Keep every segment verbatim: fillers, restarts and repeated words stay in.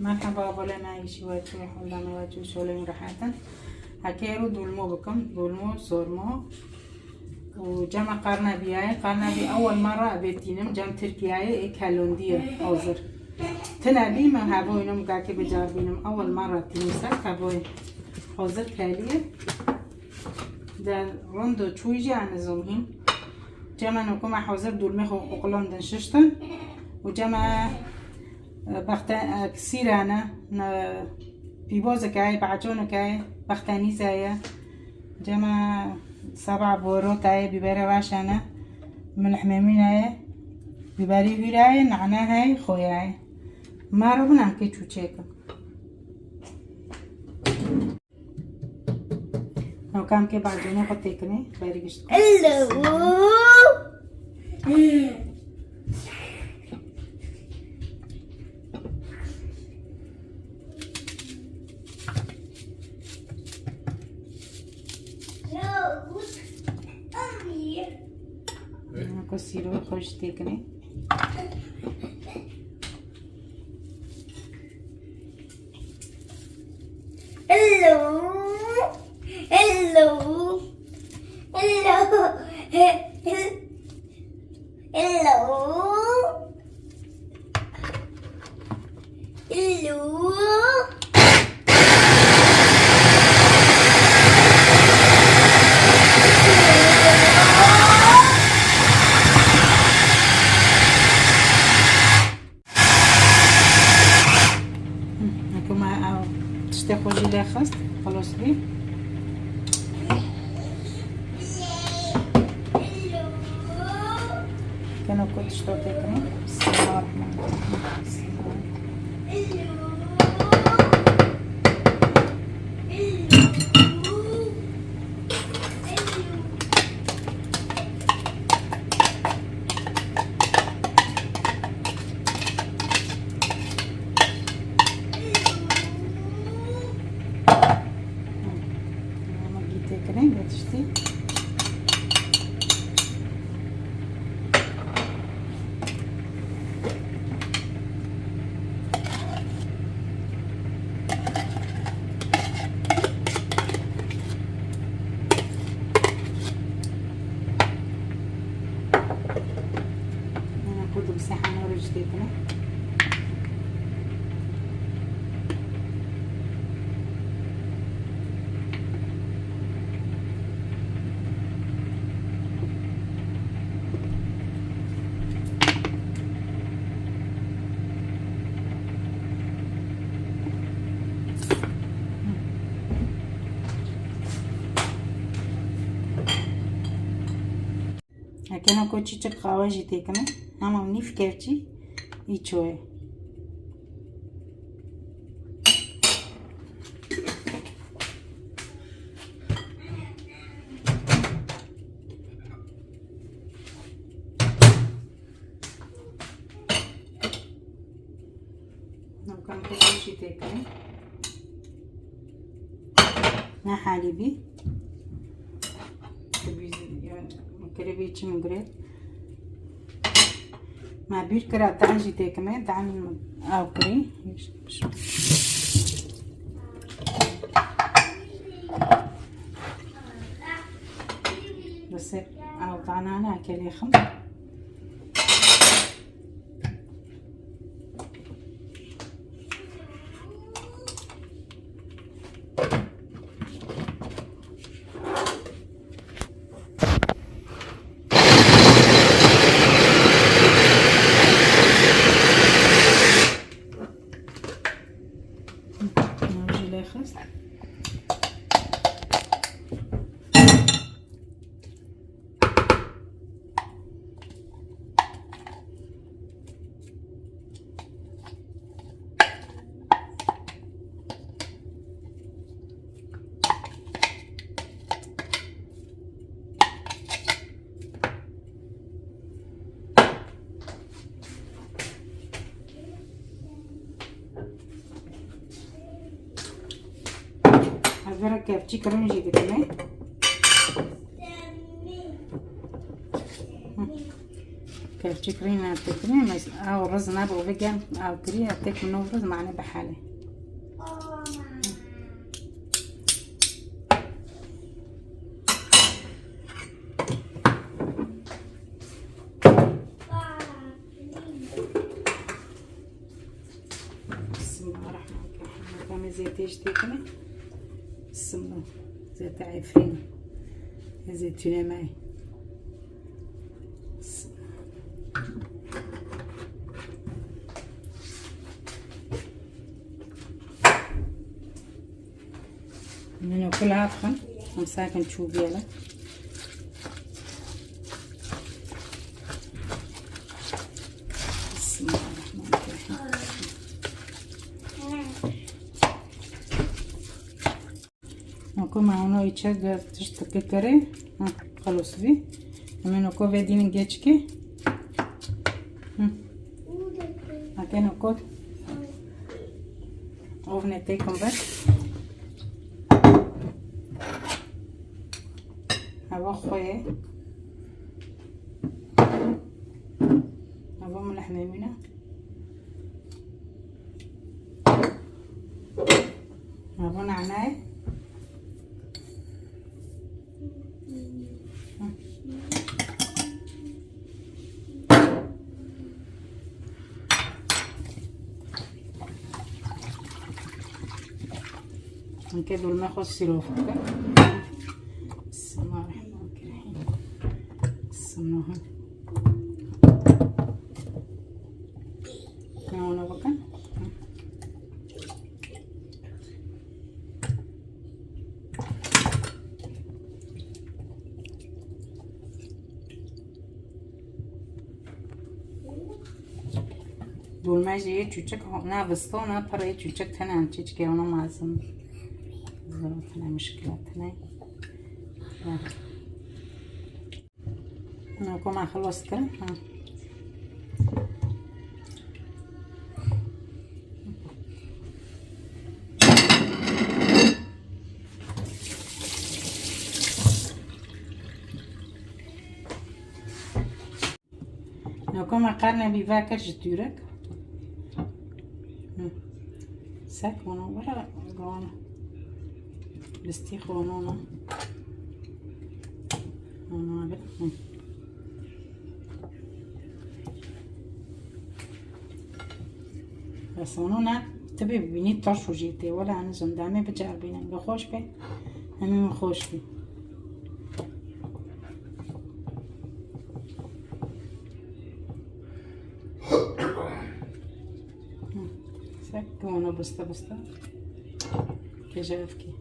Merheba, bolê me, îşî we çû, hûldanê we çû, şolê û rehet in. Heke êro dolmo bikim, dolmo, sormo. Û cema qarnabî ye, qarnabî ewel merra ebê tînim, cem Tirkiyeyê, ê kelondî ye, hazir. Tine bî, min hevoyê min gakê bicaribînim, ewel merra tînim ser hevoyê. Hazir kelî ye. De rind û çûyî jî ez nizom hîn. Cema nokuma hazir dolmê xwe oqlandin şiştin. Û cema, e, bexte, e, sîrane, ne, pîbozeke ye, beçoneke ye, bextenîze ye. Cema seba borota ye, bîberê reşane, milih memîne ye, bîberî hûra ye, nane heye, xoya ye. Mero binem ke çûçêkin. Ew kam ke bacênê xwe têkinê, berî gişt. Hello. Ku sîrê xwe jî têkinê. Hello. Hello. Hello. Hello. Hello. Heke me ew tiştê xwe jî lê xist, xelos bî. Keno ku tişto têkine. Bismillahirrahmanirrahim. Ama gî têkine, ne tiştî. Ana kurdu bi sehana roj têkine. Ekeno ku çîçik qawe jî têkine, hema nîv kevçî îço ye. Nokam pêşî têkine. Ne halî bî. Kirêbî çi min girê. Me bîr kira dan jî têkime, dan ew kirî. Bi ser ew danane eke lêxim. Ew jî lê xist. Vera kevçî kirin jî dikine. Kevçî kirin ne dikine, mes ew riz ne bo vegem, ew kiriye, tek min riz mane bihale. Bismillahirrahmanirrahim. Em ê zêtê jî têkine. Bismillah. Zête Efrîn. Zêtûnê me. Min û kul hat xwe. Em sakin çû biyele. Bismillahirrahmanirrahim. Noko ma ono içe de tişt ke kere. Ha, xelos bî. Em ê noko vedînin geçkê. Hı. Ake noko. Ovne têkim ver. Hava xwe ye. Hava min lehmê mîne. Hava nanayê. Heke dolma xwe sîrov bike. Bismillahirrahmanirrahim. Bismillah. Ne ona bakın. Dolma jî yê çûçik, ne vistona, pir yê çûçik tene em çîçikê ona mezin. Zor tene, muşkila tene. Noko me xilas kir. Ha. Noko me qerne bî vekir ji tûrek. Hı. Sek onu were gon. Bistî xonona. Onu abi. Hı. Bes onu ne? Tibê bibînî taş û jî tê. Wele em zindemê biceribînin. Bi xweş be. Hemî min xweş bî. Sek wana bista bista. Kejevkî.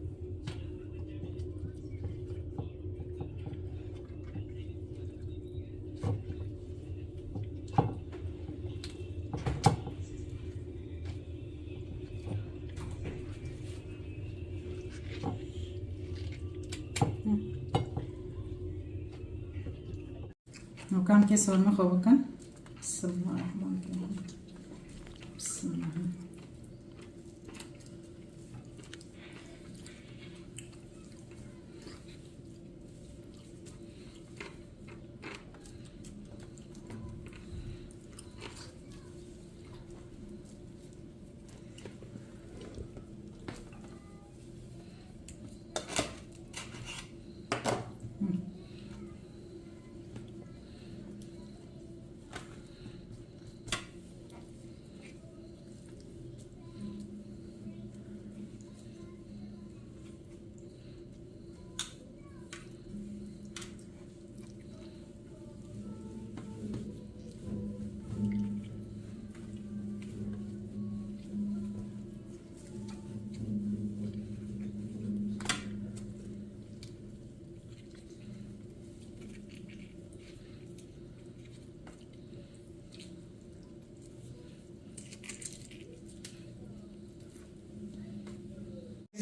Nokam kes olma xwe bikin. Bismillahirrahmanirrahim. Bismillah.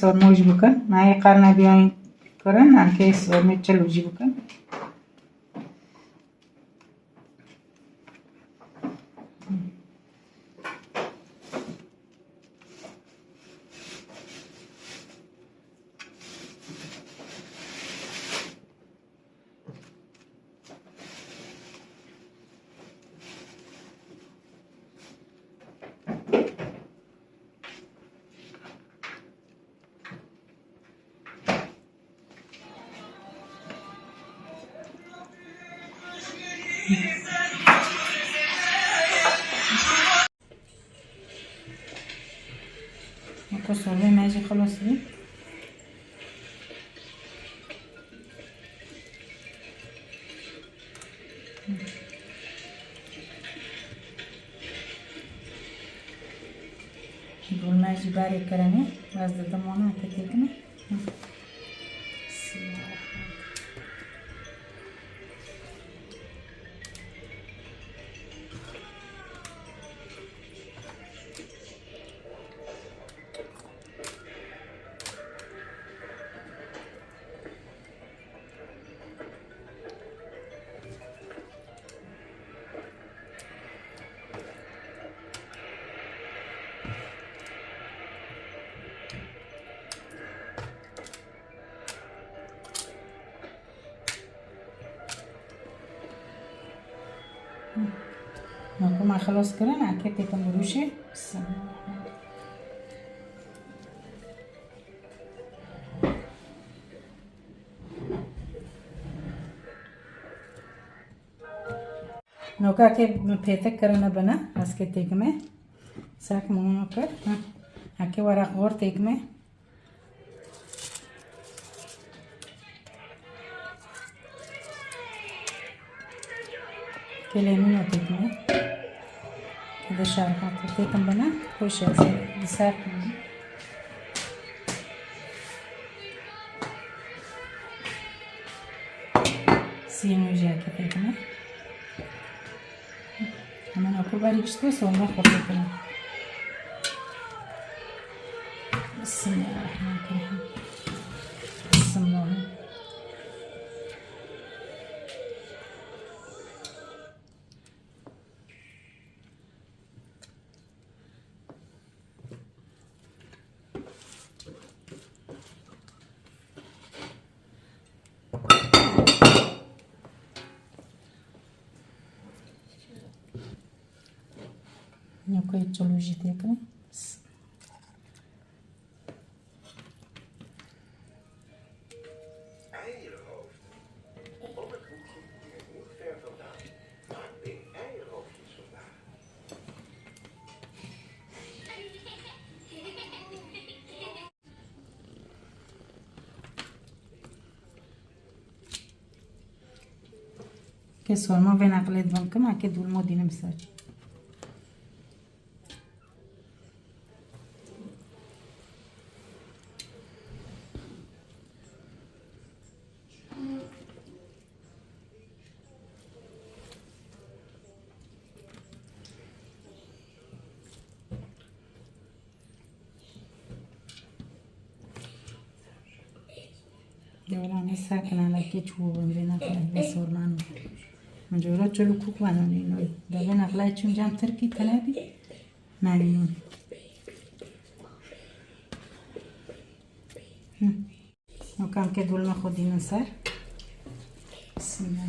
Sormo jî bikin. Nayê qarna biyan kirin, em kê sormê çil jî bikin. Weke sormê me jî xilas bî. Dolma jî berê kirinê, ez didim wana heke têkine. Naku me xilas kirin, eke têkim bi rûşê. Noka ke pêtik kirine bine, ez ke têkime. Sak mumno kir. Ha. Eke weraq xor têkime. Kelê min têkime. Dişar hat têkim bine. Xweş e. Bi ser. Siyê min jî heke têkine. Hemen oku berî piştî sorma xwe têkine. Bismillahirrahmanirrahim. Bismillah. Nokayê çolû jî têkine. Eierhoofd. Op het hoekje hier niet ver vandaan. Maak meer eierhoofdjes vandaag. Ke sorma vê neqlê dikim, eke dûlmo dînim ser. Dewran ê sakin ala ke çû bin vê neqlê vê sorman. Min cora çolû kûk vano nîno. De vê neqlê çûn cam Tirkî tenebî. Memnûn. Hı. Nokam ke dolma xwe dînin ser. Bismillah.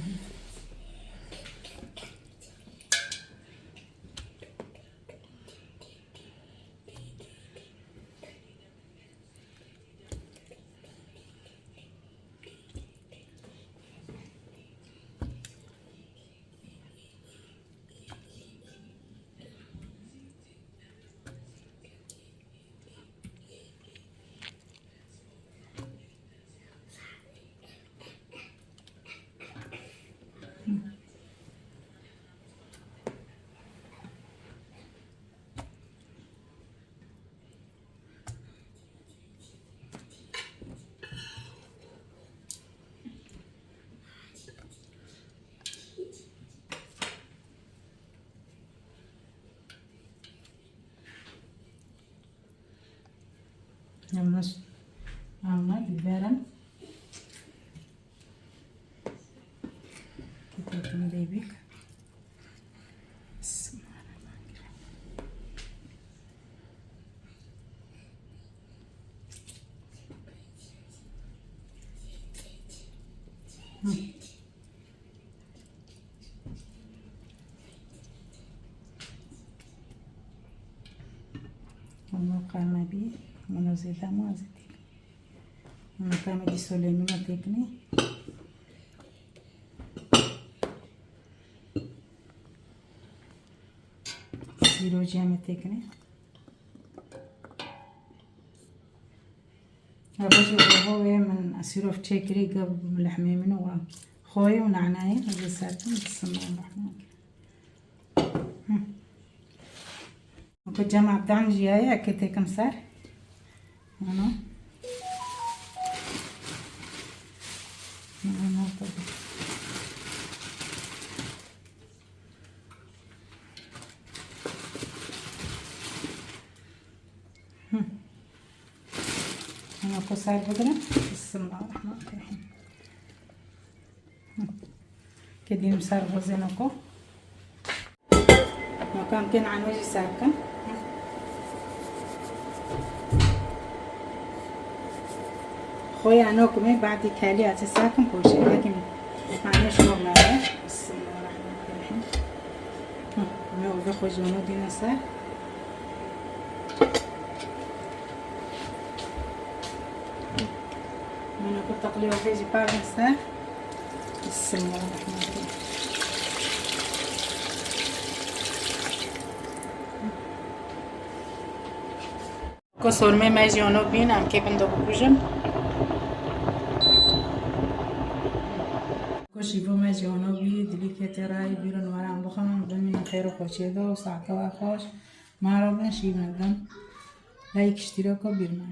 Yalnız alma biberim. Tepatını da bir. Bismillahirrahmanirrahim. Hı. Onu karma bir, onu zeyda mı azıcık. Onu karma bir solemino tekne. Sîrocê em ê têkinê. Rojê oho wê min sîrov çêkirî, giv lehmê min û xoyê û nanayê ez ê ser kim. Bismillahirrahmanirrahim. Ku cem abdan jiyaye, eke têkim ser. Ana. Ana, tabii. Hı. Ana, ku ser bigirin. Bismillahirrahmanirrahim. Hı. Kedîm ser xozê noko. Noko em tên anwe jî ser bikin. Xoya nokumê badî kelî ez ê ser kim poşetekî min. Anwe ji xwe me. Bismillahirrahmanirrahim. Hı. Me oda xwe ji wano dîne ser. Min ku teqlî oxê jî pardin ser. Bismillahirrahmanirrahim. Ku sormê me jî ono bîn, em kê bin do bikujin. Ku şîvo me jî ono bî, dilî ketê rayî bîrin weran bixwin, bimînin xêr û xweşiyê de û saete we xweş. Ma robin şîv nedin. Layk, iştîrako bîr me.